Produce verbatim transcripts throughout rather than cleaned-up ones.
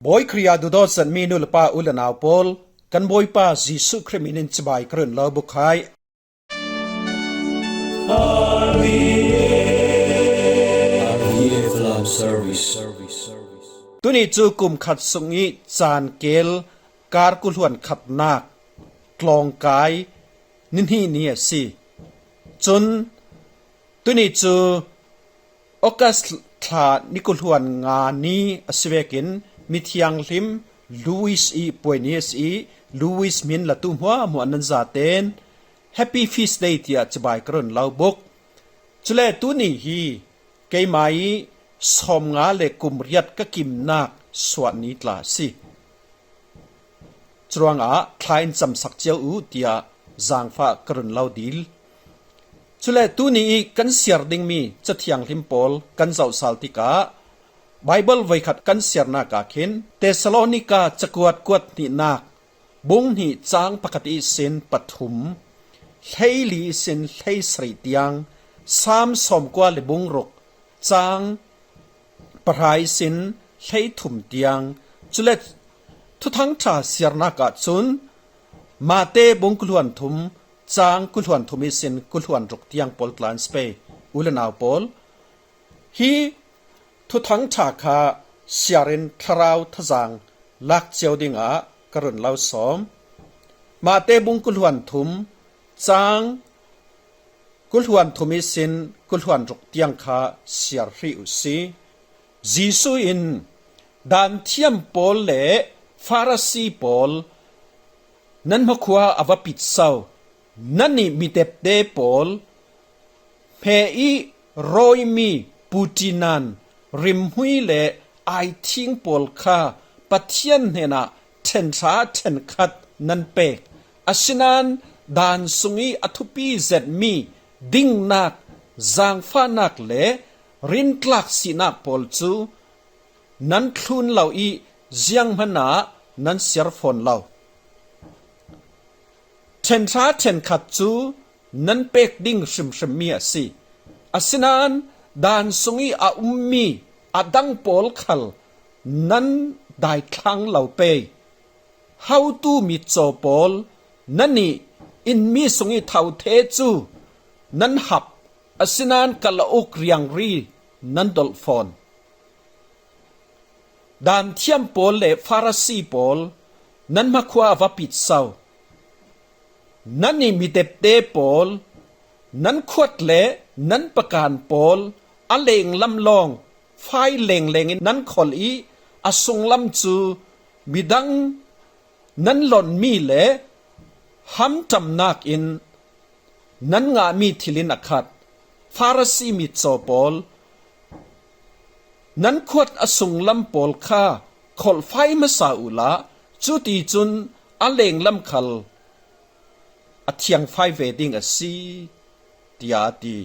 Bawi Khrih ah dudawt zetmi nu le pa, u le nau pawl, kan Bawipa Jesuh Khrih min in cibai ka run lo buk hai. Tuni cu kum khat sung i caan kel kar ku hluan khatnak tlawngkai ni hnih ni a si. Cun tuni cu August thla ni ku hluan nga ni a si vekin mithianghlim Louis i puai ni a si i, Louis min latu hmuahhmuah nan zaten Happy Feast Day tiah cibai ka run lo buk. Cule tuni hi keimah i sawmnga le kum riat ka kimnak suah ni tla a si. Curuangah thla in camsak cio u tiah zaangfah ka run lo dil. Cule tuni i kan siar dingmi Cathianghlim pawl kan zohsal tikah Baibal voikhat kan siarnak ah khin Thesalonika cakuat kuat hnihnak bung hnih cang pakhat ihsin pathum, hleili ihsin hleisarih tiang, Salm sawmkua le bung ruk cang pahra ihsin hleithum tiang, cule Thuthangṭha siarnak ah cun Mate bung ku hluan thum cang ku hluan thum ihsin ku hluan ruk tiang pawl tla an si pei. U le nau pawl, hi Thuthangṭha kha siarin thlarau thazang lak cio dingah ka run lo sawm. Mate bung ku hluan thum cang ku hluan thum ihsin ku hluan ruk tiang kha siar hrih u si. Jesuh in, Daan thiam pawl le Farasi pawl, nan hmakhua a va pit so! Nannih midepte pawl, hme i rawimi putinan rimhmui le aithing pawl kha Pathian hnenah ṭhenhra ṭhenkhat nan pek. Asinain daan sung i a thupi zetmi dingnak, zaangfahnak le rintlak sinak pawl cu nan thlun lo i zianghman ah nan siar fawn lo. Ṭhenhra ṭhenkhat cu nan pek ding hrimhrimmi a si. Asinain daan sung i a ummi a dang pawl khal nan daithlang lo pei. Hotu mitcaw pawl, nannih innmi sung i thothe cu nan hap, asinain ka la uk riangri nan dolh fawn. Daan thiam pawl le Farasi pawl, nan hmakhua a va pit so! Nannih midepte pawl, nan khuat le nan pakan pawl a lenglam lawng fai lengleng in nan kholh i a sunglam cu midang nan lonmi le hamṭamnak in nan ngahmi thil in a khat. Farasi mitcaw pawl, nan khuat a sunglam pawl kha kholhfai hmasa uhla, cuticun a lenglam khal a thiangfai ve ding a si, tiah a ti.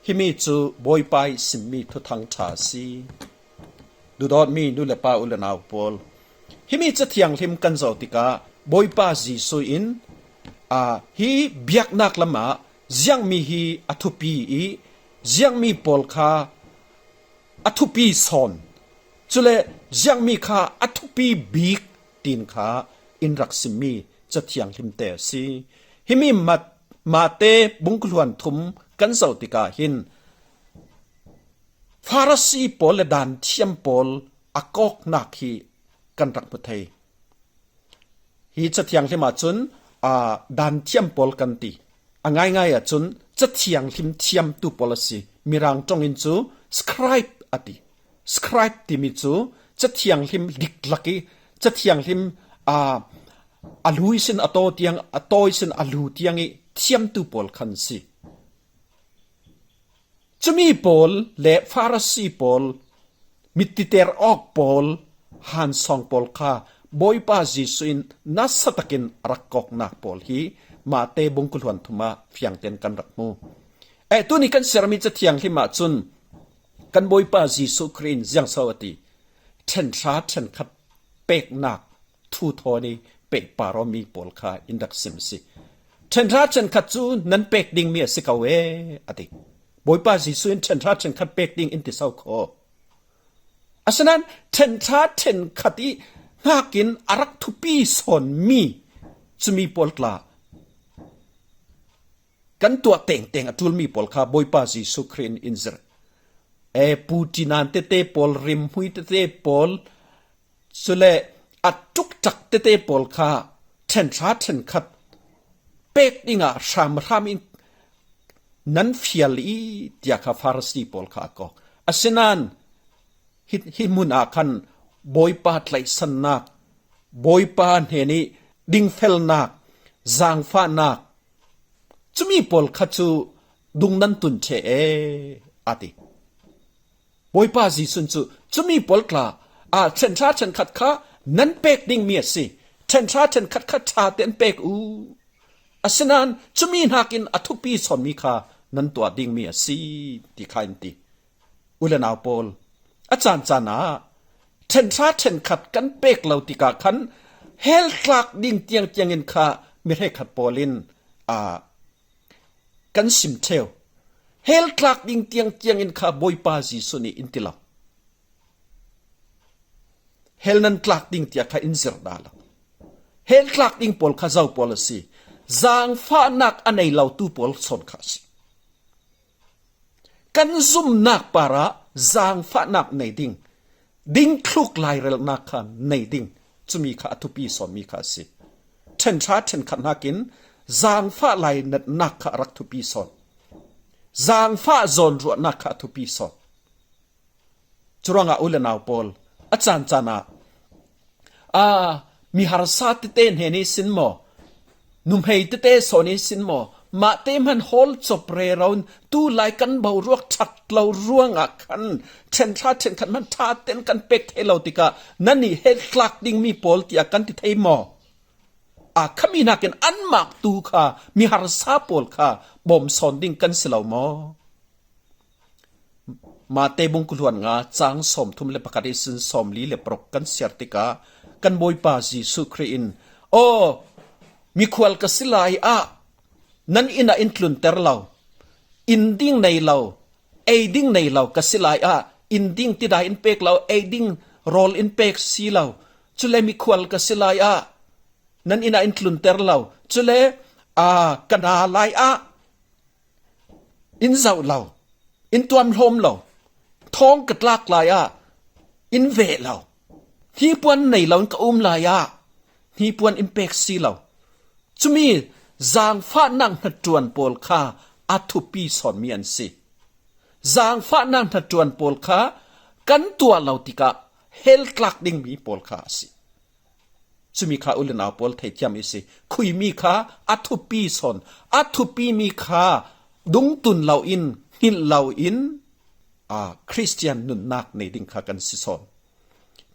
Himi cu Bawipa i simmi Thuthangṭha a si. Dudawtmi nu le pa, u le nau pawl, himi Cathianghlim kan zoh tikah Bawipa Jesuh in, aa, hi biaknak lamah ziangmi hi a thupi i, ziangmi pawl kha a thupi sawn, cule ziangmi kha a thupi bik, tin kha in rak simmi Cathianghlim te a si. Himi Mat-, Mate bung ku hluan thum kan zoh tikah hin Farasi pawl le daan thiam pawl a kawknak hi kan rak hmu thei. Hi Cathianghlim ahcun, aa, daan thiam pawl kan ti. A ngaingai ahcun Cathianghlim thiamtu pawl a si. Mirang ṭong in cu scribe a ti. Scribe timi cu Cathianghlim diklak i Cathianghlim, aa, a lu ihsin a taw tiang, a taw ihsin a lu tiang i thiamtu pawl khan si. Cumi pawl le Farasi pawl, mititer awk pawl, hansawng pawl kha Bawipa Jesuh in nasa takin a rak kawknak pawl hi Mate bung ku hluan thum ah fiang tein kan rak hmu. Eh, tuni kan siarmi Cathianghlim ahcun kan Bawipa Jesuh Khrih in ziang so a ti? Ṭhenhra ṭhenkhat peknak thu thawn i pehpar awmi pawl kha in rak sim a si. Ṭhenhra ṭhenkhat cu nan pek dingmi a si ko e, a ti. Bawipa Jesuh in ṭhenhra ṭhenkhat pek ding in ti so kho. Asinain ṭhenhra ṭhenkhat i hnakin a rak thupi sawnmi cumi pawl tla kan tuah tengteng a ṭulmi pawl kha Bawipa Jesuh Khrih in in zirh. E, Putin an tete pawl, rimhmui tete pawl, cule a ṭukṭak tete pawl kha ṭhenṭha ṭhenkhat pek dingah hramhram in nan fial i, tiah kha Farasi pawl kha a kawk. Asinain hi, hi hmun ah khan Bawipa tlaihsannak, Bawipa hnenih dingfelnak, zaangfahnak, cumi pawl kha cu dung nan tun ṭheh e, a ti. Bawipa Jesuh cu cumi pawl tla, a, ṭhenṭha ṭhenkhat kha nan pek dingmi a si. Ṭhenṭha ṭhenkhat kha ṭha tein pek u. Asinain cumi hnakin a thupi sawnmi kha nan tuah dingmi a si, ti kha in ti. U le nau pawl, a caan caan ah ṭhenṭha ṭhenkhat kan pek lo tikah khan hell tlak ding tiang tiangin kha mi hrekkhat pawl in, aa, kan sim ṭheu. Hell tlak ding tiang tiangin kha Bawipa Jesuh nih in ti lo. Hell nan tlak ding tiah kha in zirh dah lo. Hell tlak ding pawl kha zo pawl a si? Zaangfahnak a nei lotu pawl sawn kha a si. Kan zumnak parah zaangfahnak nei ding, dingthluk lairelnak kha nei ding, cumi kha a thupi sawnmi kha a si. Ṭhenṭha ṭhenkhat hnakin zaangfah lainatnak kha a rak thupi sawn. Zaangfah zawnruahnak kha a thupi sawn. Curuangah u le nau pawl, a caan caan ah, aa, mi harsa tete hnen ihsin maw, nuhmei tete sawn ihsin maw, mahte hman hawl cawp rero in tu lai kan boruak ṭhat lo ruangah khan ṭhenṭha ṭhenkhat hman ṭha ten kan pek thei lo tikah nannih hell tlak dingmi pawl tiah kan ti thei maw? A, khami hnakin anmah tu kha mi harsa pawl kha bawm sawn ding kan si lo maw? Mate bung kul hluan nga cang sawmthum le pakhat ihsin sawmli le paruk kan siar tikah kan Bawipa Jesuh Khrih in, aw, mikhual ka si lai ah nan inn ah in tlunter lo, inn ding nei lo, ei ding nei lo ka si lai ah, inn ding tidai in pek lo, ei ding rawl in pek si lo, cule mikhual ka si lai ah nan inn ah in tlunter lo, cule, aa, ka na lai ah in zoh lo, in tuamhlawm lo, thawng ka tlak lai ah in veh lo, hnipuan nei lo in ka um lai ah hnipuan in pek si lo. Cumi zaangfahnak hnaṭuan pawl kha a thupi sawnmi an si. Zaangfahnak hnaṭuan pawl kha kan tuah lo tikah hell tlak dingmi pawl kha a si. Cumi kha u le nau pawl theithiam i si. Khuimi kha a thupi sawn, a thupimi kha dungtun loin, hngilh loin, aa, Khristian nunnak nei ding kha kan si sawn.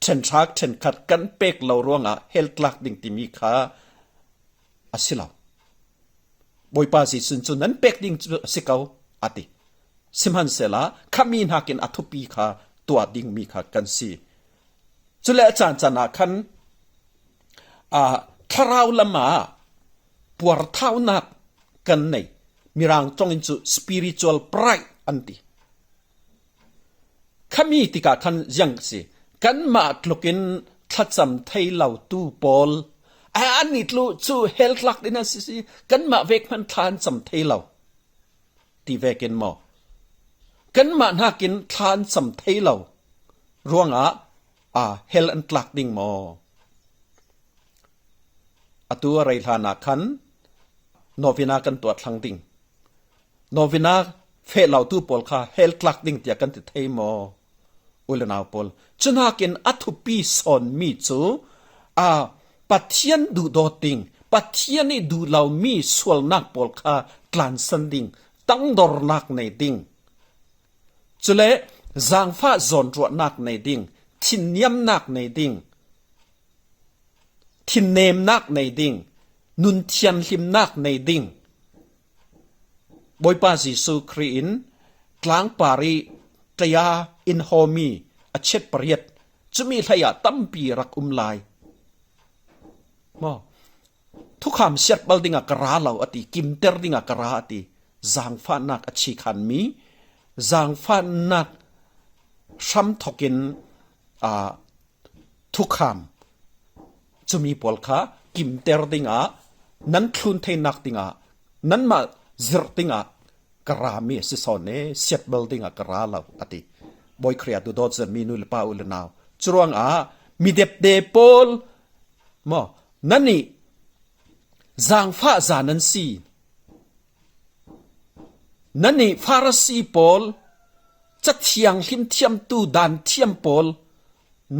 Ṭhenṭha ṭhenkhat kan pek lo ruangah hell tlak ding timi kha a si lo. Bawipa Jesuh cu nan pek ding cu a si ko, a ti. Sihmanhsehla khami hnakin a thupi kha tuah dingmi kha kan si. Cule a caan caan ah khan, aa, thlarau lamah puarthaunak kan nei. Mirang ṭawng in cu spiritual pride an ti. Khami tikah khan ziang a si? Kanmah tlukin thlacam thei lotu pawl, a, annih tlu cu hell tlak ding an si si, kanmah vek hman thla an cam thei lo ti vekin maw? Kanmah hnakin thla an cam thei lo ruangah, aa, hell an tlak ding maw? Atu a rei hlan ah khan novena kan tuah thlang ding. Novena feh lotu pawl kha hell tlak ding tiah kan ti thei maw? U le nau pawl, cuhnakin a thupi sawnmi cu, aa, Pathian duhdawt ding, Pathian ih duh lomi sualnak pawl kha tlansan ding, tangdornak nei ding, cule zaangfah zawnruahnak nei ding, thinniamnak nei ding, thinnemnak nei ding, nun thianhlimnak nei ding. Bawipa Jesuh Khrih in tlangpar ih taya in hawmi a chiat pariat, cumi hlei ah tampi rak um lai. Maw? Thukham siat bal dingah ka ra lo a ti, kimter dingah ka ra a ti. Zaangfahnak a chikhanmi, zaangfahnak hramthokin, aa, thukham Cumi pawl kha kimter dingah, nan thlun theinak dingah, nanmah zirh dingah ka rami a si sawn e, siatbal dingah ka ra lo, a ti. Bawi Khrih ah duhdawt zetmi nu le pa, u le nau, curuangah midepde pawl maw, nannih zangfah za nan si. Nannih Farasi pawl, cathiang hlimthiamtu danthiam pawl,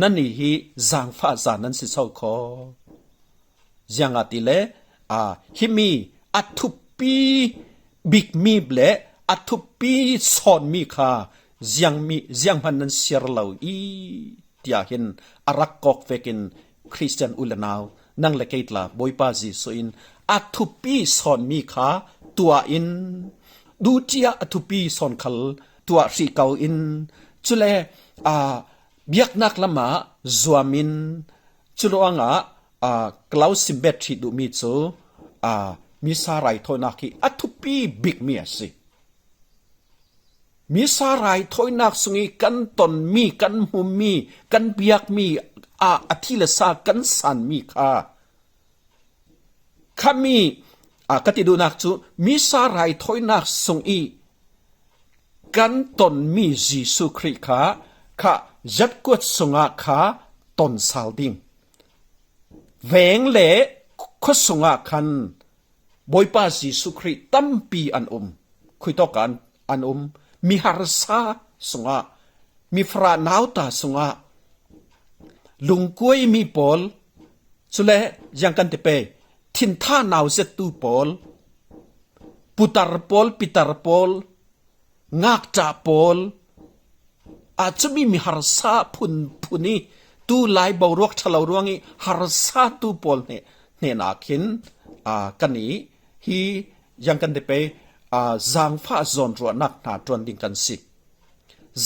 nannih hi zangfah za nan si so kho. Ziangahtile, a, himi a thupi bikmi le a thupi sawnmi kha ziangmi, zianghman nan siar lo i, tiah hin a rak kawk vekin Khristian u le nau, nang le kei tla Bawipa Jesuh in a thupi sawnmi kha tuah in, duhtiah a thupi sawn khal tuah hrih ko in, cule, a, biaknak lamah zuam in, curuangah, a, ka lo simbet hrih duhmi cu, a, misa raithawinak hi a thupi bikmi a si. Misa raithawinak sung i kan tonmi, kan hmumi, kan biakmi, a, a thi le sa kan sanmi kha, khami, a, ka ti duhnak cu misa raithawinak sung i kan tonmi Jesuh Khrih kha, kha zatkuat sungah kha ton sal ding. Veng le khua sungah khan Bawipa Jesuh Khrih tampi an um. Khuitawk an, an um. Mi harsa sungah, mi farah nauta sungah, lungkuai mi pawl, cule ziang kan ti pei, thintha nauzettu pawl, putar pawl, pitar pawl, ngakṭah pawl, a, cumi mi harsa phunphun i, tu lai boruak ṭhalo ruang i harsatu pawl hne, hnenah khin, a, kan i hi, ziang kan ti pei, a, zangfah zawnruahnak hna ṭuan ding kan si.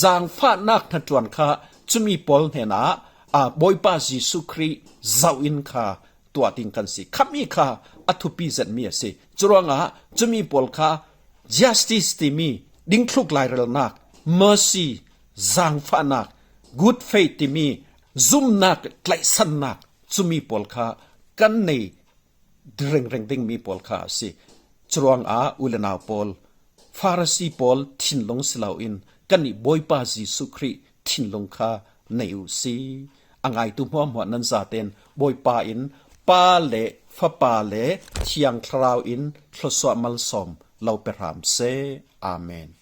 Zangfahnak hnaṭuan kha cumi pawl hnenah, a, Bawipa Jesuh Khrih zoh in kha tuah ding kan si. Khami kha a thupi zetmi a si. Curuangah cumi pawl kha justice timi, dingthluk lairelnak, mercy, zangfahnak, good faith timi, zumnak, tlaihsannak, cumi pawl kha kan nei ringreng dingmi pawl kha a si. Curuangah u le nau pawl, Farasi pawl thinlung si loin kannih Bawipa Jesuh Khrih thinlung kha nei uh si. A ngaitu hmuahhmuah nan zaten Bawipa in Pa le Fapa le Thiang Thlarau in thluasuah malsawm lo pe hram seh. Amen.